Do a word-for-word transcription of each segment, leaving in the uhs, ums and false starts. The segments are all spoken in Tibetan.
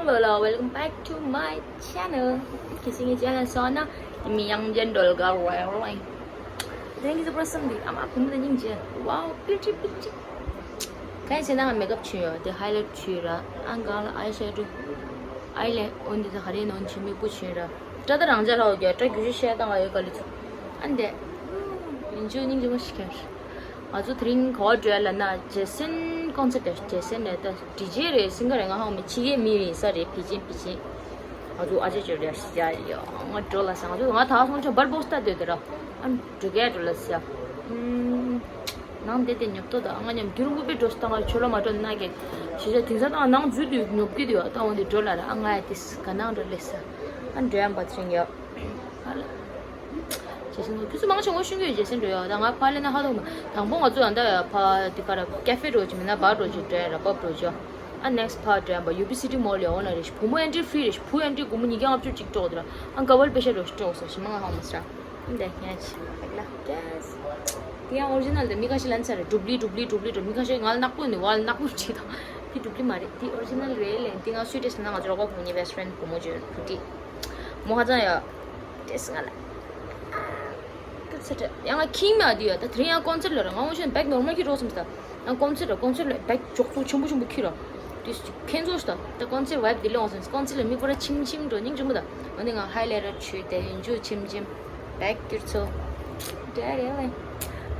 Hello, welcome back to my channel. ཁྱེད་ཚོ་ངའི་channel སོང་ན་མི་ཡང་ཅན་འགྲོ་ག་རེ་རེད། དེ་ངའི་བུ་མོ་དང་སྙིང་རྗེ། Wow, pretty, pretty. གང་ཡིན་ཟེར་ན་ང་མེག་ཨབ་བྱས་ཡོད། དེ་highlight བྱས་ར། ཨ་གང་ལ་ཨའི་ཤེ་ཌོ། ཨའི་ལེ་འོ་འདི་ཚོ་ག་རེ་ནོན་བྱས་མིག་སྤུ་བྱས་ར། སྐྲ་ད་རང་འཇགས་ལྷག་ཡོད། སྐྲ་རྒྱུ་ཤེས་ད་ང་ཡོད་ག་ལི་ཚོ། ཨ་འདས། ཡིན་ཆོས་སྙིང་རྗེ་མོ་ཞིག་ཁྱེར། ང་ཚོ་དེ་རིང་ག་པར་འགྲོ་ཡ་ལབ་ན་ཇེ་སན་ཀོན་སར་ཊི་རེད། ཇེ་སན་རེད། ད་ཌི་ཇེ་རེད། སིང་གར་རེད། ང་ཧ་གོ་མེད། ཕྱི་རྒྱལ་མི་རེད་ས་རེད། ཕི་ཅིན་ཕི་ཅིན། ང་ཚོ་ཨ་ཅེ་ཅོ་རེད་ཤི་ཅ་ཡ། ང་འགྲོ་ལ་ས། ང་ཚོ་ང་ད་སོང་ཆ་སྦར་བོག་སི་ད་སྡོད་དེ་ར། ཨ་འགྲོ་གས་འགྲོ་ལ་ས། ཨུམ། ནང་བསྡད་དེ་ཉོབ་ཏོ་ད། ང་མཉམ་རྒྱུན་རིང་པོ་པའི་འགྲོ་ས་ད། ང་ཆོ་ལོ་མ་འགྲོ་ན་གས་ཤི་ཅ། དེང་སང་ད་ང་ནང་འཛུལ་དུས་ཉོབ་ཀྱི་འདུག་ད་འོ་འདི་འགྲོ་ལ་ར། ཨ་ང་ཡ་ཏིས་ག་ནང་འགྲོ་ལེ་ས། ཨ་འགྲོ་ཡ་འབའ་ཚིང་ཡ། ཨ་ལ། ཇེ་སན་ཁྱོད་ཚོ་མང་ཆེ་ངོ་ཤེས་ཀྱི་ཡོད། ཇེ་སན་འགྲོ་ཡ། ད་ང་ཕར་ལེ་ན་ཧ་ཐོག་མ། དང་པོ་ང་ཚོ་ཡང་ད་ཡ་ཕར་དེ་ག་ར་ཀེ་ཧྥེ་འགྲོ་ཅིག་མིན་ན་བར་འགྲོ་ཅིག་འགྲོ་ཡ་ར། པབ་འགྲོ་ཅིག་ཨ་ནེག་སི་ཕར་འགྲོ་ཡ་འབའ་ཡུ་བི་སི་ཊི་མོལ་ལ་ཡོང་ལ་རེད། བུ་མོ་ཨེན་ཊི་རི་ཧྥི་རི་རེད། བུ་ཨེན་ཊི་རི་སྒོར་མོ་ཉིས་བརྒྱ་ལྔ་བཅུ་ཅིག་སྤྲོད་དེ་ར། ཨ་ཀ་བལ་པེ་ཤ་འགྲོ་སྤྲོད་སོ་ཞིག་མ་ང་ཧ་མ་སྲ། འདི་ཉལ་ཆི་ལག་ལ་ཀེས། དེ་ཡང་ཨོ་རི་ཇི་ནལ་དེ་མི་ཁ་ཤས་ལན་ཚར་རེད། ཌུབ་ལི་ཌུབ་ལི་ཌུབ་ལི་ཌུབ། མི་ཁ་ཤས་ང་ལ་ནག་པོ་ནི་བ་ལ་ནག་པོ་བྲིས་དང་། དེ་ཌུབ་ལི་མ་རེད། དེ་ཨོ་རི་ཇི་ནལ་རེད་ལན། དེ་ང་སུས་ཏེས་ན་ང་ཚོ་རོགས་པ་བུ་མོ་གཉིས་བེ་སི་ཊི་ཕྲེན་ཌི་བུ་མོ་ཅོ་བུ་ཏི་མོ་ཧ་ཙང་ཡ། ཏེས་ང་ལ་ཀི་ཚེ་ཏྲ་ཡང་ང་ཁིང་མ་དེ་ཡ། ད་དེ་རིང་ཡང་ཀོན་སར་ལ་ར། ང་ངོ་ཤེས་བེག་ནོར་མལ་ཁྱི་རོགས་སམ་ས། ཡང་ཀོན་སར་ར། ཀོན་སར་ལ་བེག་ཅོག་ཚོ་ཆེན་པོ་ཆེན་པོ་ཁྱི་ར། དེ་ཁྱེད་ཚོ་ཤ་ད་ཀོན་སར་བའི་བི་ལེ་འོང་སམ་ས། ཀོན་སར་ལ་མི་པོ་ར་ཆིམ་ཆིམ་འགྲོ་སྙིང་རྗེ་མོ་ད། འོ་ནི་ང་ཧའི་ལའི་ཊར་བྱོས་ཏེ་ཡིན་ཇུ་ཆིམ་ཆིམ། བེག་ཀིར་ཚོ། འདྲ་རེད་ལེ།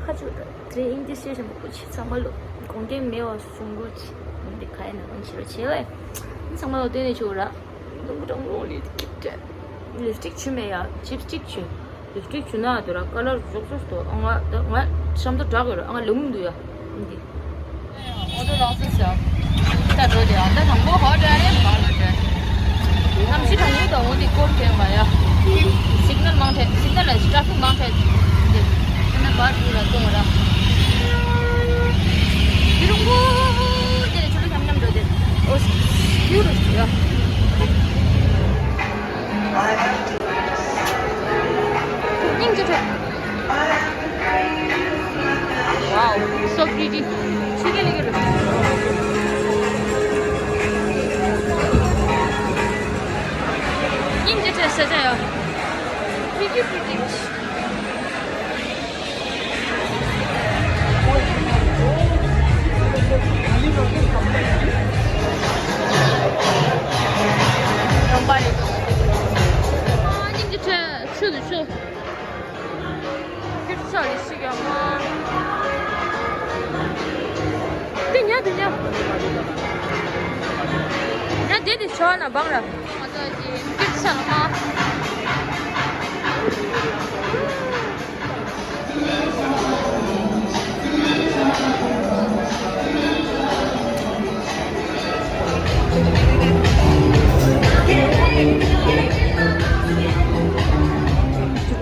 ཁ་ཚུགས་དང་དེ་ཨིན་ཇི་ཤེས་ཤིང་པོ་ཆེ་ཚང་མ་ལོ། དགོངས་འགལ་མེད་པ་གསུང་རོགས་བྱེད། འོན་ཏེ་ཁ་ཡིན་ན་འོན་ཕྱི་རོགས་བྱེད་ལེ། ཚང་མ་ལོ་བསྟན་ནས་ཆོག་ར། ལུང་གྲང་མོ་ལི་ཀིབ་ཏྲ། ལིབ་སི་ཊིག་བྱུ་མེད་ཡ། ཅིབ་སི་ཊིག་བྱུ། ལིབ་སི་ཊིག་བྱུ་ན་དུ་ར་ཀ་ལར་རྫོགས་སོ་སྟོ། ཨ་ང་ད་ང་ཤམ་ཏོ་དྲག་ཡོད་ར། ཨ་ང་ལེ་མུང་འདུག་ཡ། འདི། ཨོ་ཏོ་ལགས་སོ་ཟེར། ད་འགྲོ་དེ་ཨ་ད་དང་པོ་ཧོ་ཏྲ་རེ་མང་ལ་ཏྲ། གནམ་གཤིས་གྲང་མོ་དང་འོ་དེ་སྐོར་ཐེངས་མ་ཡ། སིག་ནལ་མང་ཐེངས། སིག་ནལ་ལ་ཊ་ཕིག་མང་ཐེངས། དེ་ནས་བར་དུ་ལ་གཏོང་བ་ར། དེ་རུང་པོ་དེ་ནས་ཆུ་ལ་ཉམས་ཉམས་འགྲོ་དེ། ཨོ་ཡུ་རུ་ཡ། སྙིང་རྗེ་ཐོབ། Wow, so pretty. ཆི་གེ་ལི་གེ་རུ། སྙིང་རྗེ་ཐོབ་ས་ཆ་ཡ། Pretty, pretty. སྙིང་རྗེ་ཐོབ། ཆུ་དུ་ཆུ། ཁྱོད་ཚོ་ལས་ཤིག་ཡོང་མ། དེ་ཉལ་དེ་ཉལ། ཉལ་དེ་དེ་ཤོག་ན་བང་ར། ང་ཚོ་ཀྱི་ཁྱོད་ཚོ་ལ་མ།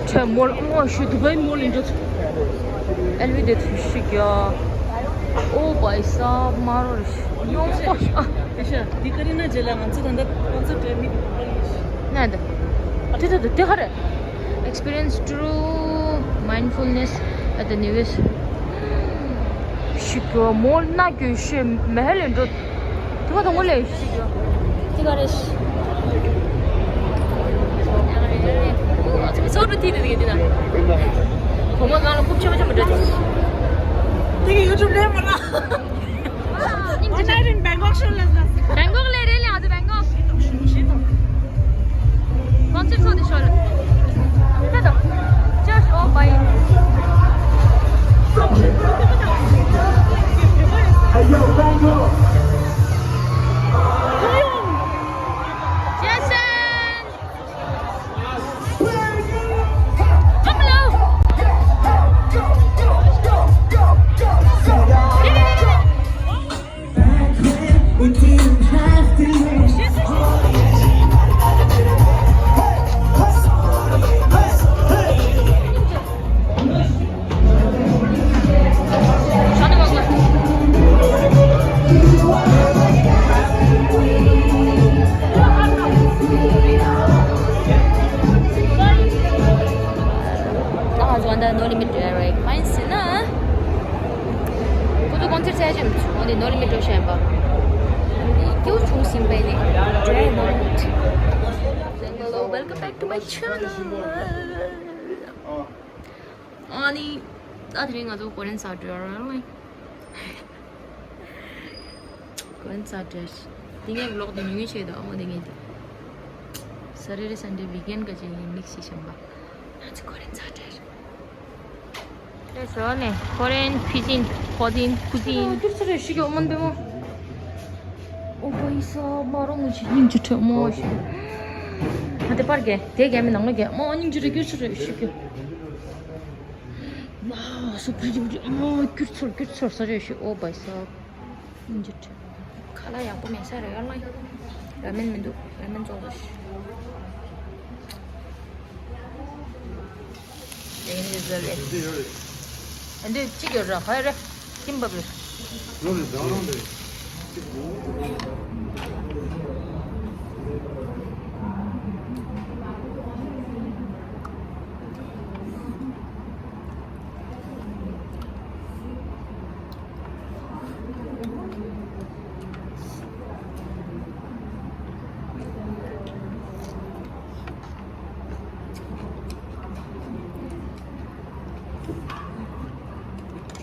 ཁྲལ་མོལ་ཨོ་ཤུ་དུ་བའི་མོལ་ཨིན་འགྲོ། ཨེལ་ཝི་དེ་ཐུ་ཤི་གྱ། ཨོ་བའི་སབ་མ་རོ་ཤི་ཡོང་པོ་ཤ། ཨ་ཤ་འདི་ཀ་རི་ན་རྗེས་ལ་ང་ཚོ་ད་ལྟ་ཁོང་ཚོ་འབྲེལ་མི་འདུག་པ་ཡིན་ཤི། ན་ད་དེ་ད་དེ་ཧ་རེ། Experience true mindfulness at the newest. ཤི་གྱ་མོལ་ན་གྱོད་ཤེས་མེ་ཧེ་ལེ་འགྲོ། དེ་ག་དང་པོ་ལས་ཤི་གྱ། དེ་ག་རེ་ཤི། སོ་རུ་ཐི་དེ་དེ་དེ་ན། གོ་མ་གང་ལ་རྐུབ་ཆེ་མ་ཆེ་མ་འདྲ་དེ། དེ་གི་ཡུ་ཊུབ་ལས་མ་ན། One night in Bangkok show ལ་ཟ། Bangkok ལས་རེད་ལས་ང་ཚོ་Bangkok། ཤི་དང་ཤི་དང་། ཀོན་སར་ཚོགས་དེ་ཤོར། ཁྱོད་དང་། ཅོ་ཤི་ཨོ་བའི། Hey, yo, Bangkok. Jason! Come on! Yeah! We didn't have to ཨ་ནི། ད་དེ་རིང་ང་ཚོ་ཀོ་རི་ཡན་ས་ཊར་ཌེ་རེད། ཀོ་རི་ཡན་ས་ཊར་ཌེ་རེད། དེ་ངའི་བི་ལོག་དེ་ཉུང་ཉུང་བྱས་དང་འོ་དེ་ངས་དེ། སེ་ཊར་ཌེ་སན་ཌེ་ཝིག་ཨེན་ཌི་ག་ཅིག་ཡིན་མིག་སི་བྱེད་བཞིན་པ། ང་ཚོ་ཀོ་རི་ཡན་ས་ཊར་ཌེ་རེད། ལས་བྱོས་ནས་ཀོ་རི་ཡན་ཁུ་ཛིན། ཁོ་ཛིན། ཁུ་ཛིན། སྐྱུར་ཚོ་རེ་ཞིག་ཡོད་མོན་པས་མོ། ཨོ་བྷའི་སབ། མ་རུང་ངུ་ཆེ་སྙིང་རྗེ་ཁྲོད་མོ་ཞིག་ང་དེ་པར་གས་དེ་གས་མི་ནང་ལ་གས་མོ། སྙིང་རྗེ་རེ་སྐྱུར་ཚོ་རེ་ཞིག་ཡོད། Wow, so pretty, pretty. མོ་སྐྱུར་ཚོ་སྐྱུར་ཚོ་ས་རེ་ཞིག་ཨོ་བྷའི་སབ། སྙིང་རྗེ་ཁྲོད། ཁ་ལག་ཡག་པོ་མེད་ས་རེད་ཡ་ལ། ར་མེན་མི་འདུག་ར་མེན་བཙོང་དགོས་ཤག་དེ་ནས་ཟ་ལེ། ཨ་འདི་གཅིག་ཡོད་ར། ཧ་ར་ཀིམ་བབ་རེད།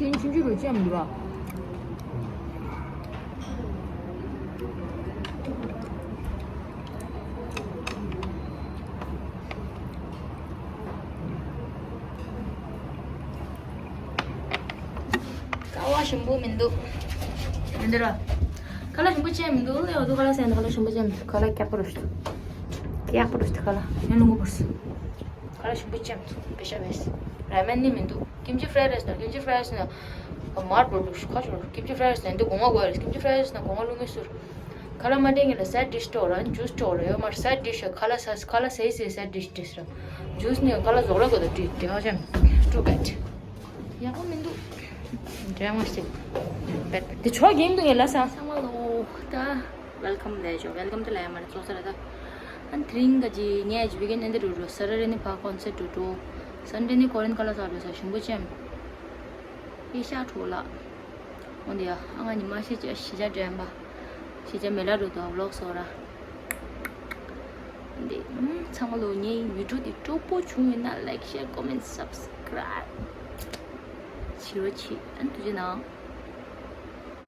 ཁྱོད་ཆུང་ཆུང་རུ་ཅམ་འདུག་ག་ཀ་བ་ཞིམ་པོ་མི་འདུག་མི་འདུག་ར། ཁ་ལག་ཞིམ་པོ་ཅན་མི་འདུག་ལས་འོ་དུ་ཁ་ལག་ཟས་ན་ཁ་ལག་ཞིམ་པོ་ཅན་མི་འདུག་ཁ་ལག་སྐྱག་པོ་རུ་ཞིག་སྐྱག་པོ་རུ་ཞིག་ཁ་ལག་ཡང་ལུང་པོ་རུ་ཞིག་ཁ་ལག་ཞིམ་པོ་ཅན་མི་འདུག་པེ་ཤ་བས། ར་མེན་ནི་མི་འདུག་ཀིམ་ཅི་ཕ་རའི་རའིས་ན། ཀིམ་ཅི་ཕ་རའི་རའིས་ན་མར་བོར་འདུག་ཁ་ཆུ། ཀིམ་ཅི་ཕ་རའི་རའིས་ན་འདི་སྒོ་ང་དགོས་རེད། ཀིམ་ཅི་ཕ་རའི་རའིས་ན་སྒོ་ང་རླུང་ངེ་སུར། ཁ་ལག་མ་འདྲེན་གི་ལ་སའིཌ་ཌིཤ་ཏོག་ར་ཇུས་ཏོག་ར་ཡོད་མར། སའིཌ་ཌིཤ་ཁ་ལག་ས་ཁ་ལག་སའི་སའི་སའིཌ་ཌིཤ་ཏིས་ར། ཇུས་ནི་ཁ་ལག་ཟོག་ར་གོ་ད་ཏི་ཏི་ཧ་ཅང་ཀྲུ་གད། ཡག་པོ་མི་འདུག་འདྲ་མ་ཞིག་དེ་ཆོག་གིན་འདུག་ངས་ལ་ས་ཚང་མ་ལོ་ད། Welcome ལས་ཆོག Welcome དེ་ལ་ཡ་མ་རེད་ཙོག་ས་ར་ད། ཨན་དེ་རིང་ག་ཅི་ངས་ཇི་བི་གེན་ཨན་དེ་རུ་རུ་ས་ར་རེ་ནི་ཕ་ཀོན་སེར་ཊི་རུ་འགྲོ། སན་ཌེ་ནི་ཀོ་རི་ཡན་ཁ་ལག་ཟ་རུ་ས་ཞིམ་པོ་ཅན། ཨེ་ཤ་ཁྲོ་ལ། འོན་ཏེ་ཡ་ཨ་ང་ཉི་མ་ཤི་ཅ་ཤི་ཅ་དྲན་པ། ཤི་ཅ་མེ་ལ་རུ་དོ་བི་ལོག་སོ་ར། འདི་ཚང་མ་ལོ་ངའི་བི་ཌིའོ་འདི་སྤྲོ་པོ་བྱུང་ཡོད་ན་like, share, comment, subscribe བྱེད་རོགས་བྱེད། ཨན་ཐུགས་རྗེ་གནང་།